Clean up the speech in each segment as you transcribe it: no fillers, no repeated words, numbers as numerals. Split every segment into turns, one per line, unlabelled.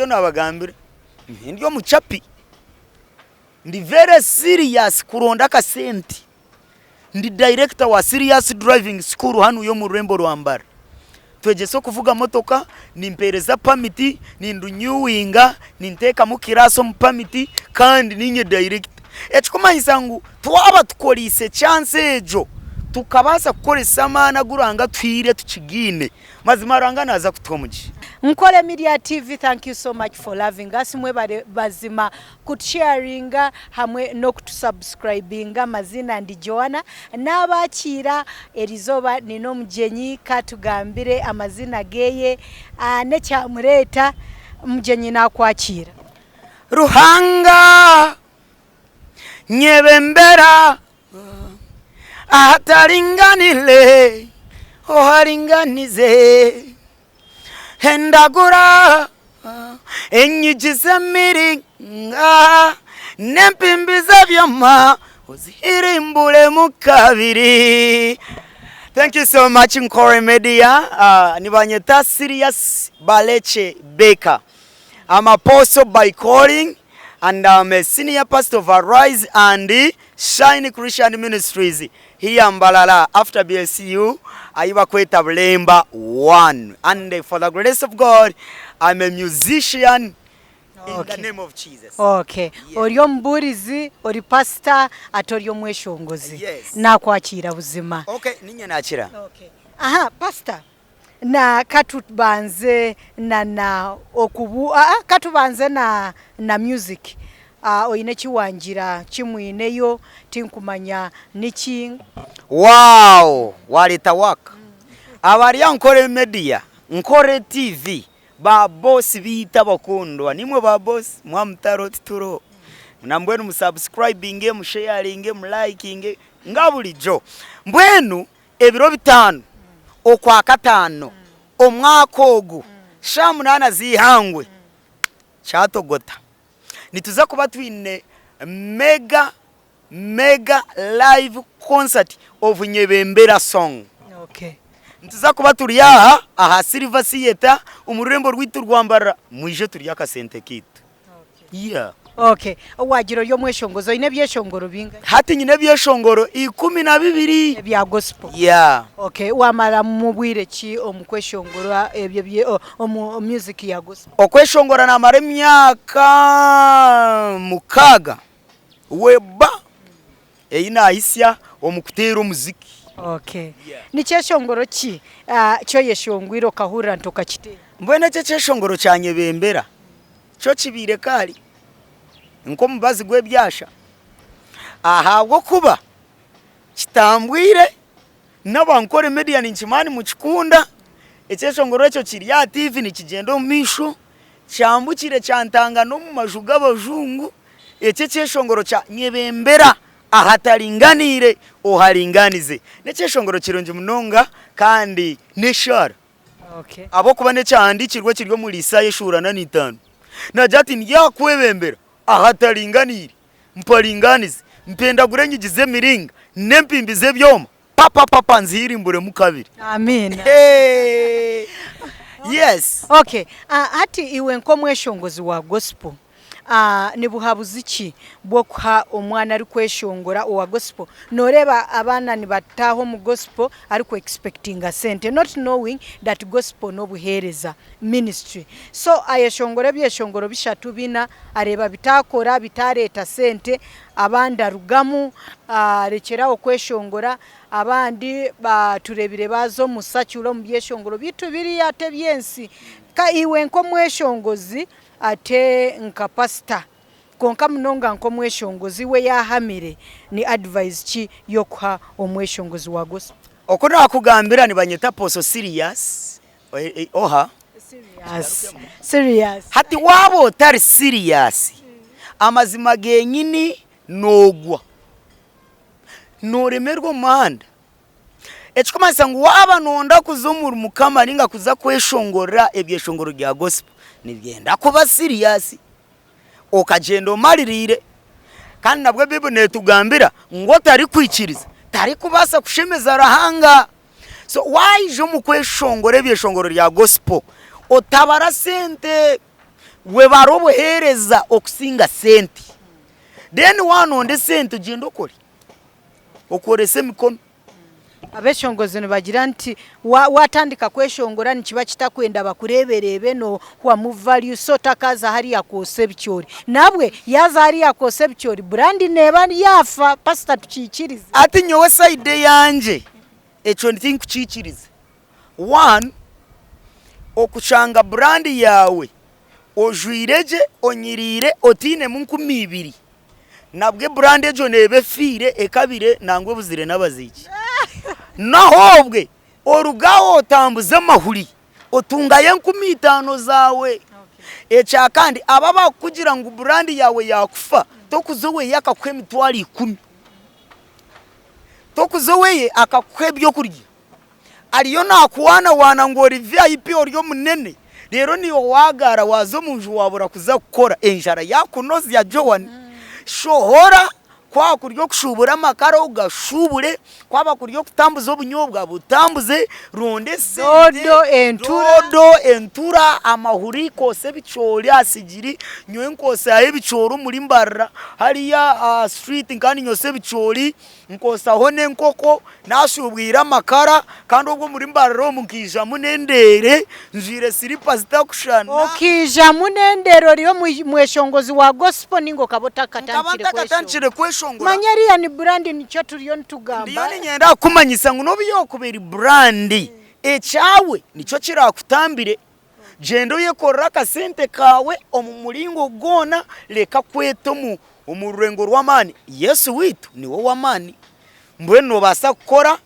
Nabagambira ndi omucapi ndi very serious kuronda akasente ndi director wa serious driving school hanuya omu rurembo rwa Mbara twegyesa okuvuga motoka nimpereza permit ninrinyuwinga nintekamu class omu permit kandi ninye director ekikumanyisa ngu twaba tukoreise chance egyo tukabaasa kukoresa amaani agu Ruhanga atuhaire tukigaine Mazima Ruhanga naza kutuha omugisha.
Nkore Media TV thank you so much for loving us mwebare bazima kutusharinga hamwe nokutusubscribinga amazina ndi Joanna nabakiira erizoba nine omugyenyi katugambire amazina geye nekyamureta omugyenyi nakwakiira.
Ruhanga nyebembera Ahataringanire oharinganize, Endagura enyigi z'emiringa n'empimbi z'ebyoma ozihirimburemu kabiri. Thank you so much Nkore Media. Uh, nibanyeta Sirius Baleche Baker. I'm apostle by calling and I'm a senior pastor of Arise and Shine Christian Ministries here Mbarara after BSU ahi bakweta Bulemba 1 and for the grace of God I'm a musician in the
Okay.
name of Jesus.
Okay.
Yeah.
Ori omubuurizi, ori pasita, ate ori omweshongozi.
Yes.
Naakwakiira buzima.
Okay, ninye nakira.
Okay. Aha, pasita, na katubanze na na okubu aa katubanze na na music ah, oine eki wangira kimwineyo tinkumanya niki.
Wow! Wareeta work. Abari aha Nkore Media, Nkore TV, ba boss beitu abakundwa, nimwe ba boss, mwamutaro tituriho. Nambwenu mu subscribinge, mu sharinge, mu likinge nga burijo. Mbwenu Ebiro bitaano Okwakataano omwaka ogu, shaaha munaana z'eihangwe, kyatogota. Nituza kuba twine mega mega live concert of Nyebembera song. Nituza kuba turi aha aha Silver Theatre omu rurembo rwaitu rwa Mbarara. Mwije turye akasente kaitu. Yeah.
Okay. Waagira ori omweshongozi, oine ebyeshongoro bingahi?
Hati nyine ebyeshongoro 12.
Ebya gospel?
Yeah.
Okay. Waamara mu bwire ki omu kweshongora ebyo ebye omu music ya gospel?
Okweshongora naamara emyaka mukaaga weba ei naahitsya omu kuteera omuziki.
Okay. Ni kyeshongoro ki eki oyeshongwire okahurira nti okakiteera?
Mbwenu eki ekyeshongoro kya nyebembera Kyo kibaire kaari nk'omubazi gw'ebyasha, ahabw'okuba kitambwire n'aba Nkore Media ninkimanya nimukikunda, ekyeshongoro ekyo kiri aha tiivi nikigyenda omu maisho, kyambukire kyantanga n'omu maju g'abajungu, ekyo ekyeshongoro kya nyebembera ahataringaniire oharinganize. N'ekyeshongoro kirungi munonga kandi n'eshaara. Ahabw'okuba n'ekyahandiikirwe ekiri omuri Isaaya eshuura ana n'itaano, naagira ati, Ndyakwebembera ahataringaniire, mparingaanize, mpendagure enyigi z'emiringa n'empimbi z'ebyoma, papapapa nzihirimburemu kabiri.
Amiina.
Hey! Yes.
Okay. Hati iwe nk'omweshongozi wa gospel, Ni buhabuzi ki bw'okuha omwana arikweshongora owa gospel? Noreeba abaana nibataaha omu gospel ariku expectinga sente not knowing that gospel n'obuheereza, ministry. So ayeshongora ebyeshongoro bishatu bina areeba bitaakora bitaareeta sente abandi arugamu arekyera aho kweshongora abandi tureebire baaza omu secular omu byeshongoro beitu biriya ate eby'ensi. Ka iwe nk'omweshongozi Ate nka pasita kwonka munonga nk'omweshongozi we yaahamire, ni advise ki y'okuha omweshongozi wa gospel?
Oku naakugambira nibanyeta Apostle Serious oha?
Serious, serious.
Hati waaba otari serious, amazima genyini noogwa, nooremerwa omu muhanda. Ekirikumanyisa ngu waaba nooyenda kuza omuri Mukama nainga kuza kweshongorera ebyeshongoro bya gospel, nibyenda kuba siriyasi, okagyenda omaririire. Kandi nabwo Baiburi neetugambira ngu otarikwikiriza tarikubaasa kushemeza Ruhanga. So waija omu kweshongora ebyeshongoro bya gospel, otabara sente. Webare obuheereza okusinga sente. Then waanonda esente ogyende okore, okorese emikono.
Abeshongozi nibagira nti waatandika kweshongora nikiba kitakwenda bakureebereebe noohwamu value so otakaaza hariya kwotsya ebicoori. Nabwe yaaza hariya kwotsya ebicoori brand neeba yaafa pasita tukiikirize.
Hati nyowe side eyangye ekyo tinkukiikiriza. One, okushanga brand yaawe ojwaire gye, onyiriire otainemu nkumiibiri, nabwo brand egyo neeba efiire, ekabire nangwa ebuzire n'abaziiki. N'ahabwe oruge aho otambuze amahuri otungayo 5000 zaawe. Ekyakandi abo abakukugira ngu brand yaawe yaakufa, tokuza oweye akakuha 100,000. Tokuza oweye akakuha ebyokurya. Ariyo naakuwaanawaana ngu ori VIP ori omunene, reero naiwe waagaara waaza omu nju waabura kuza kukora, enjara yaakunozya Joan. Shohora kwaba kuri okushuubura amakara ogashuubure, kwaba kuri okutambuza obunyobwa butambuze, ronda esente,
Doodo, entura.
doodo, entura, amahuri, koosa ebicoori aha sigiri, nyowe nkoosayo ebicoori omuri Mbarara hariya aha street nkaba ninyosa ebicoori. Nkotsaho n'enkoko, naashuubwire amakara kandi obwo omuri Mbarara omu nkaijamu n'endeere, njwaire siripa zitarikushushana.
Okaijamu n'endeere ori omweshongozi wa gospel nainga okaba
Nkaba
otakatandikire
ntakatandikire
kweshongora?
kweshongora.
Manya eriya ni brand nikyo turiyo
Ndiyo
nitugamba.
niinyenda kukumanyisa ngu n'obu yookuba eri brand, ekyawe nikyo kiraakutambire. Gyenda oyekorere akasente kaawe omu muringo gwona, reka kweta omu omu rurengo rw'amaani. Yesu waitu niwe ow'amaani. Mbwenu noobaasa kukora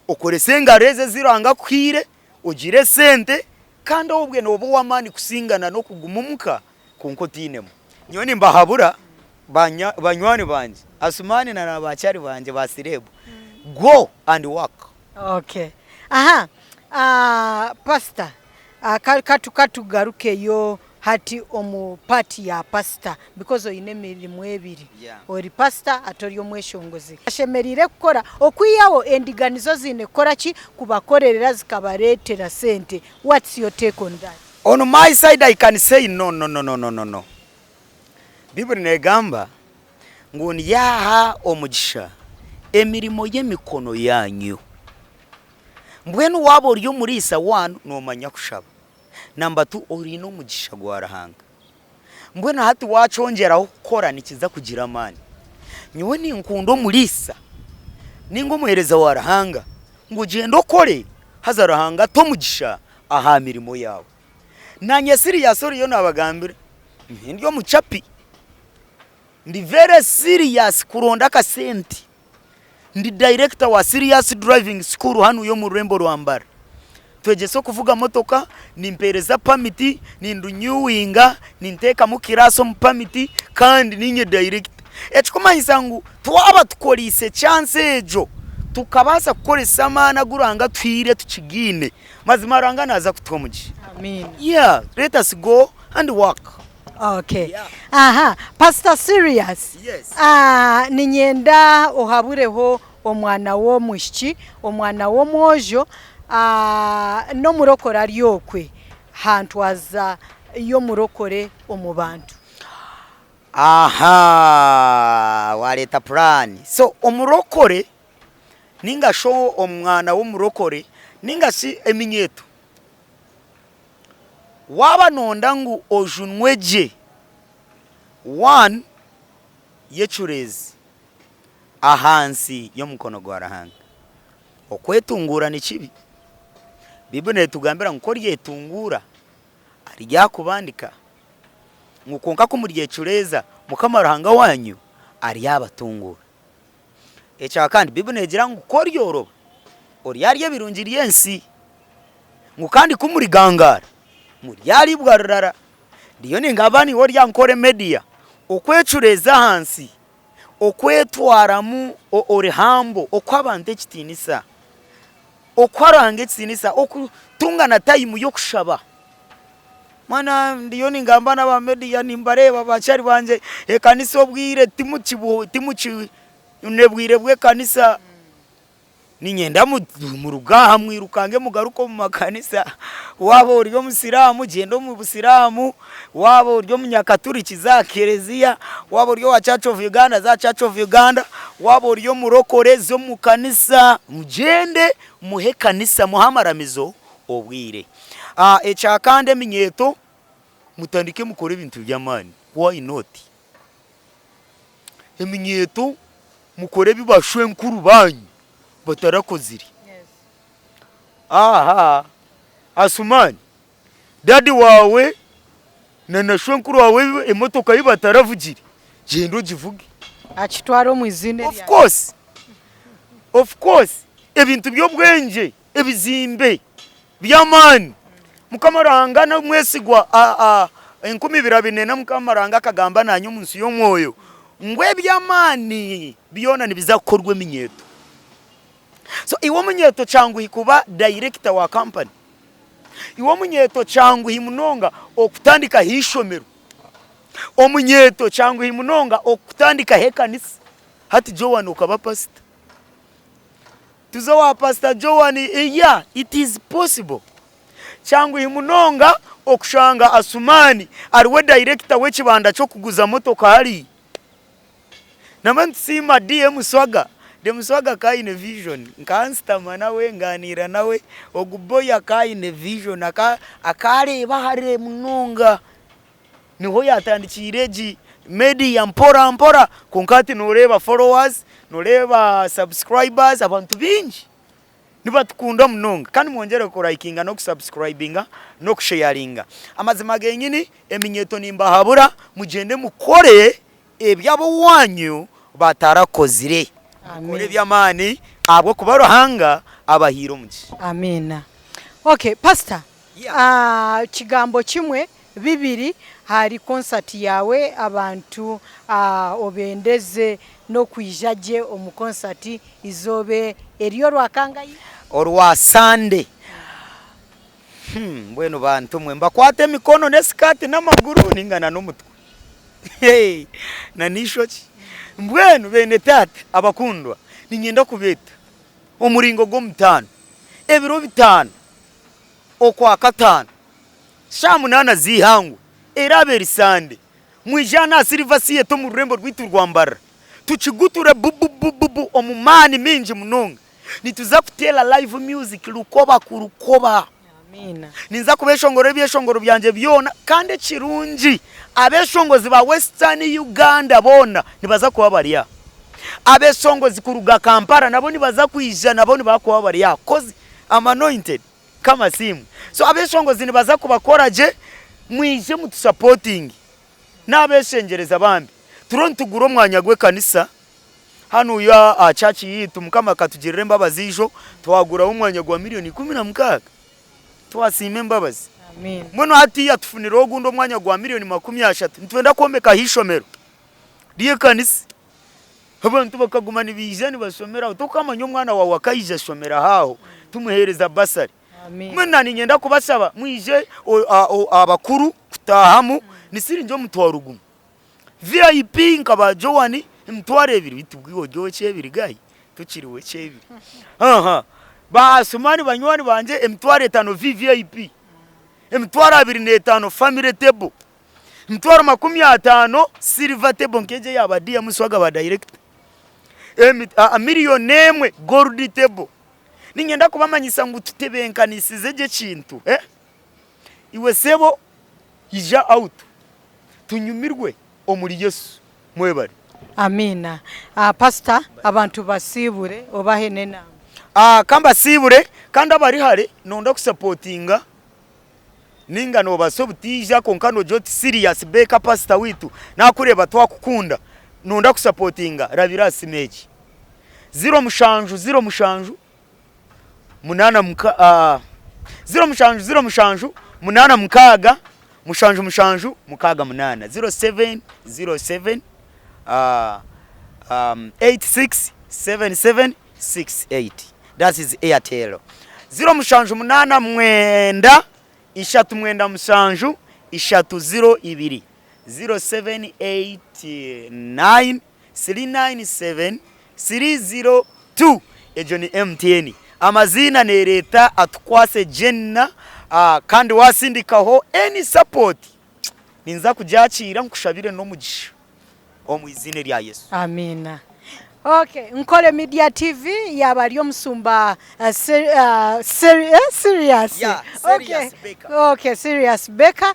okorese engaro ezi ezi Ruhanga akuhaire, ogire esente kandi obwe nooba ow'amaani kusingana n'okuguma omuka kwonka otainemu. Nyowe nimbahabura banywani bangye, Asumaani na bakyari bangye ba sireebu, go and work.
Okay. Aha, ah, pastor, ah, ka, katu, katugarukeyo hati omu part ya pastor because oine emirimo ebiri.
Yeah.
Ori pastor ate ori omweshongozi. Ashemereire kukora okwihaho endiga nizo ziine kukora ki? Kubakorerera zikabareetera sente. What's your take on that?
On my side I can say no no no no no no no. Bibuli negamba ngu ndyaha omugisha emirimo y'emikono yaanyu. Mbwenu waaba ori omuriisa, one, noomanya kushaba. Namba tu, oine omugisha gwa Ruhanga. Mbwenu hati waakyongyeraho kukora nikiza kugira amaani. Nyowe ninkunda omuriisa nainga omuheereza wa Ruhanga ngu gyenda okore haza Ruhanga ate omugisha aha mirimo yaawe. Naanye serious oriyo naabagambira, ndi omucapi. Ndi very serious kuronda akasente. Ndi director wa Serious Driving School hanuya omu rurembo rwa Mbara. Twegyesa okuvuga motoka, nimpereza permit, ninrinyuwinga, ninteekamu class omu permit kandi niinye director. Ekikumanyisa ngu twaba tukoreise chance egyo tukabaasa kukoresa amaani agu Ruhanga atuhaire tukigaine, mazima Ruhanga naaza kutuha omugisha.
Amiina.
Yeah, let us go and work.
Okay.
Yeah.
Aha, Pastor Serious.
Yes.
Ah, ninyenda ohabureho omwana w'omwishiki, omwana w'omwojo, ah, n'omurokore ari okwe ha ntwaza y'omurokore omu bantu.
Aha, wareeta puraani. So omurokore ninga shi omwana w'omurokore ninga shi eminyeeto, Waaba noyenda ngu ojunwe gye, one yecureezi ahansi y'omukono gwa Ruhanga. Okwetunguura ni kibi. Baiburi netugambira ngu ku oryetunguura aryakubandika, ngu kwonka ku muryecureeza Mukama Ruhanga waanyu aryabatunguura. Ekyakandi Baiburi negira ngu ku oryoroba oryarya ebirungi by'ensi. Ngu kandi ku murigangaara, muryariibwa rurara. Ndiyo ningamba naiwe ori aha Nkore Media, okwecureeza ahansi, okwetwaramu ori humble, okuha abantu ekitiinisa, okuha Ruhanga ekitiinisa, okutunga na time y'okushaba. Mwana ndiyo ningamba n'aba media nimbareeba bakyari bangye, ekanisa obwire timukibu timuki bwire bw'ekanisa. Niinyenda muruge aha mwirukange mugaruke omu makanisa. Waaba ori omusiraamu gyenda omu busiraamu, waaba ori omunyakaturiki za aha kereziya, waaba ori owa Church of Uganda za aha Church of Uganda, waaba ori omurokore za omu kanisa. Mugyende muhe ekanisa, muhe amaramizo obwire. Ekya kandi eminyeeto mutandike mukore ebintu by'amaani, why not? Eminyeeto mukore ebi bashwenkuru baanyu batarakozire. Aha Asuman, dadi waawe na na shwenkuru waawe emotoka ei bataravugire, gyenda ogivuge.
Akitware omu iziina
Of erya course, of course, ebintu by'obwengye, ebizimbe by'amaani. Mukama Ruhanga n'omwesigwa, 2024 Mukama Ruhanga akagamba naanye omu nsi y'omwoyo ngu eby'amaani byona nibiza kukorwa eminyeeto. So iwe omunyeeto kyanguhi kuba dayirekita wa kampani, iwe omunyeeto kyanguhi munonga okutandikaho eishomero, omunyeeto kyanguhi munonga okutandikaho ekanisa. Hati Joan okaba pasita. Tuze owa Pastor Joan yeah it is possible. Kyanguhi munonga okushanga Asumani ariwe director w'ekibanda ky'okuguza motoka hariya. Nambwenu nitusiima DM Swaga, DM Swaga akaba aine vision, nkaba nsitama nawe nganiira nawe, ogu boy akaba aine vision, akaba areeba hare munonga. Niho yaatandikiire egi media mpora mpora kwonka hati nooreeba followers, nooreeba subscribers, abantu baingi nibatukunda munonga kandi mwongyere kurayikinga n'okusubscribinga n'okusheyaringa. Amazima genyini eminyeeto nimbahabura mugyende mukore ebi ab'owaanyu batarakozire. Mukore eby'amaani ahabw'okuba Ruhanga abahaire omugisha.
Amiina. Okay pastor, kigambo kimwe bibiri ahari concert yaawe abantu obendeze n'okwija gye omu concert eizooba eri orwa kangahi?
Orwa Sunday. Hmm, mbwenu bantu mwe mbakwate emikono n'esikaati n'amaguru ninga na n'omutwe Hey, na n'eishokye. Mbwenu beene taata abakundwa, niinyenda kubeeta omuringo gw'omutaano, ebiro bitaano Okwakataano, shaaha munaana z'eihangwe, eraabe eri Sande, mwije hanu aha Silver Theatre omu rurembo rwaitu rwa Mbarara, tukiguture bububububu omu maani maingi munonga. Nituza kuteera live music rukoba ku rukoba. Ninza kubeshongorera ebyeshongoro byangye byona kandi ekirungi abeshongozi ba Western Uganda boona nibaza kuba bari aha. Abeshongozi kuruga Kampala nabo nibaza kwija nabo nibakuba bari aha coz I'm anointed. Kamasimwe. So abeshongozi nibaza kubakora gye mwije mutusapotinge. Nabeshengyereza bambi turiho nitugura omwanya gw'ekanisa hanuya aha church yaitu Mukama akatugirira embabazi ijo twaguraho omwanya gwa million 16 twasiima embabazi. Mbwenu hatiya tufunireho ogundi omwanya gwa million 30 nitwenda kwombekaho eishomero ry'ekanisa. Abantu bakaguma nibaija nibashomera aho, tokamanya omwana waawe akaija ashomeraho aho, tumuheereza bursary. Mbwenu na niinyenda kubashaba mwije abakuru kutaahamu ni siringi omutwaro gumwe. VIP nka ba Joan emitwaro ebiri beitu bwo iwe ori ow'ekyebiri guy tokiri w'ekyebiri. Aha ba Asumani banywani bangye emitwaro etaano VVIP, emitwaro 25 family table. Emitwaro 50 silver table nk'egyo eya ba DM Swaga ba director. Million emwe gold table. Niinyenda kubamanyisa ngu tutebenkanisize gye ekintu. Iwe sebo ija out tunyumirwe omuri Yesu. Mwebare.
Amiina. Pastor abantu basiibure obahe n'enamba.
Ka mbasiibure kandi abari hare nonda kusapotinga Ninga nobaasa obutaija kwonka nogira oti serious Baker pastor waitu nakureeba twakukunda nonda kusapotinga rabira aha simu egi ziro mushanju ziro mushanju munana muka ziro mushanju ziro mushanju munana mukaga mushanju mushanju mukaga munana 0707 86 77 68 that is Airtel 0789 397 302 0789 397 302 Egyo ni MTN. Amaziina neereeta Atukwase Jenna kandi waasindikaho any support ninza kugyakiira nkushabire n'omugisha omu iziina erya Yesu.
Amiina. Ok, Nkore Media TV yaaba ari omusumba Serious.
Yeah, Serious Baker.
Ok, Serious Baker.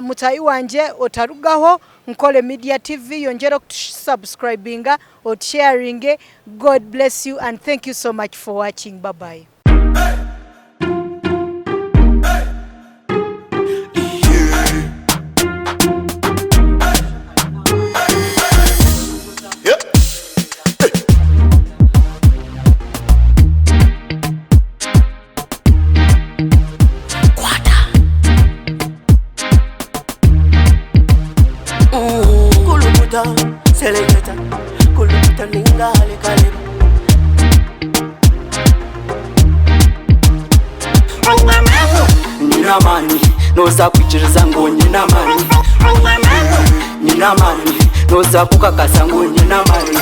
Mutaahi wangye otarugaho, Nkore Media TV yongyera okutusubscribinga, otusharinge. God bless you and thank you so much for watching. Bye bye.
Kulukuta, seleketa, kulukuta ningale kaleba. Nyine amaani, noza kwikiriza ngu nyine amaani. Nyine amaani, noza kukakasa ngu nyine amaani.